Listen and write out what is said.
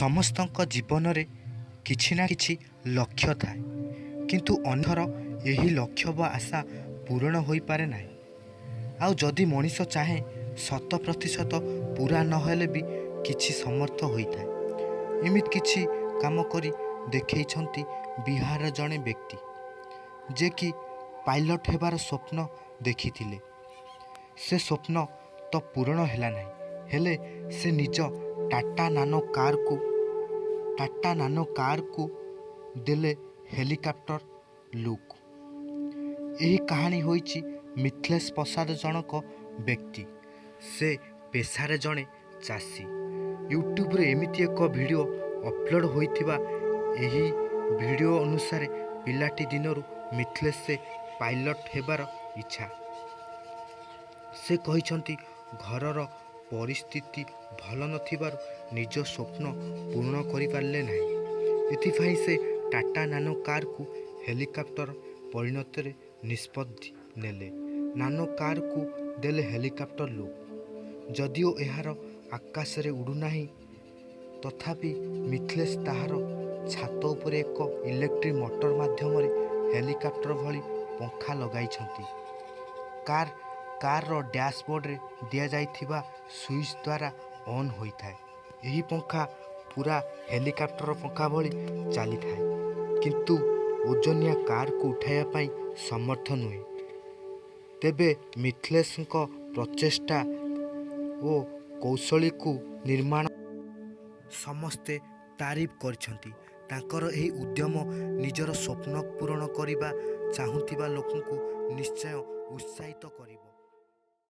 ସମସ୍ତଙ୍କ ଜୀବନରେ କିଛି ନା କିଛି ଲକ୍ଷ୍ୟ ଥାଏ, କିନ୍ତୁ ଅନ୍ୟର ଏହି ଲକ୍ଷ୍ୟ ବା ଆଶା ପୂରଣ ହୋଇପାରେ ନାହିଁ। ଆଉ ଯଦି ମଣିଷ ଚାହେଁ, 100% ପୂରା ନହେଲେ ବି କିଛି ସମର୍ଥ ହୋଇଥାଏ। ଏମିତି କିଛି କାମ କରି ଦେଖେଇଛନ୍ତି ବିହାରର ଜଣେ ବ୍ୟକ୍ତି, ଯେ କି ପାଇଲଟ୍ ହେବାର ସ୍ୱପ୍ନ ଦେଖିଥିଲେ। ସେ ସ୍ୱପ୍ନ ତ ପୂରଣ ହେଲା ନାହିଁ, ହେଲେ ସେ ନିଜ ଟାଟା ନାନୋ କାର୍କୁ ଦେଲେ ହେଲିକପ୍ଟର ଲୁକ୍। ଏହି କାହାଣୀ ହୋଇଛି ମିଥଲେଶ ପ୍ରସାଦ ଜଣକ ବ୍ୟକ୍ତି। ସେ ପେଶାରେ ଜଣେ ଚାଷୀ। ୟୁଟ୍ୟୁବରେ ଏମିତି ଏକ ଭିଡ଼ିଓ ଅପଲୋଡ଼ ହୋଇଥିବା। ଏହି ଭିଡ଼ିଓ ଅନୁସାରେ ପିଲାଟି ଦିନରୁ ମିଥଲେଶ ସେ ପାଇଲଟ୍ ହେବାର ଇଚ୍ଛା। ସେ କହିଛନ୍ତି, ଘରର ପରିସ୍ଥିତି ଭଲ ନଥିବାରୁ ନିଜ ସ୍ୱପ୍ନ ପୂରଣ କରିପାରିଲେ ନାହିଁ। ଏଥିପାଇଁ ସେ ଟାଟା ନାନୋ କାର୍କୁ ହେଲିକପ୍ଟର ପରିଣତରେ ନିଷ୍ପତ୍ତି ନେଲେ। ନାନୋ କାର୍କୁ ଦେଲେ ହେଲିକପ୍ଟର ଲୁକ୍। ଯଦିଓ ଏହାର ଆକାଶରେ ଉଡ଼ୁନାହିଁ, ତଥାପି ମିଥଲେଶ ତାହାର ଛାତ ଉପରେ ଏକ ଇଲେକ୍ଟ୍ରିକ୍ ମୋଟର ମାଧ୍ୟମରେ ହେଲିକପ୍ଟର ଭଳି ପଙ୍ଖା ଲଗାଇଛନ୍ତି। କାର୍ର ଡ୍ୟାସବୋର୍ଡରେ ଦିଆଯାଇଥିବା ସୁଇଚ୍ ଦ୍ୱାରା ଅନ୍ ହୋଇଥାଏ। ଏହି ପଙ୍ଖା ପୂରା ହେଲିକପ୍ଟର ପଙ୍ଖା ଭଳି ଚାଲିଥାଏ, କିନ୍ତୁ ଓଜନିଆ କାର୍କୁ ଉଠାଇବା ପାଇଁ ସମର୍ଥ ନୁହେଁ। ତେବେ ମିଥଲେଶଙ୍କ ପ୍ରଚେଷ୍ଟା ଓ କୌଶଳୀକୁ ନିର୍ମାଣ ସମସ୍ତେ ତାରିଫ କରିଛନ୍ତି। ତାଙ୍କର ଏହି ଉଦ୍ୟମ ନିଜର ସ୍ୱପ୍ନ ପୂରଣ କରିବା ଚାହୁଁଥିବା ଲୋକଙ୍କୁ ନିଶ୍ଚୟ ଉତ୍ସାହିତ କରିବ।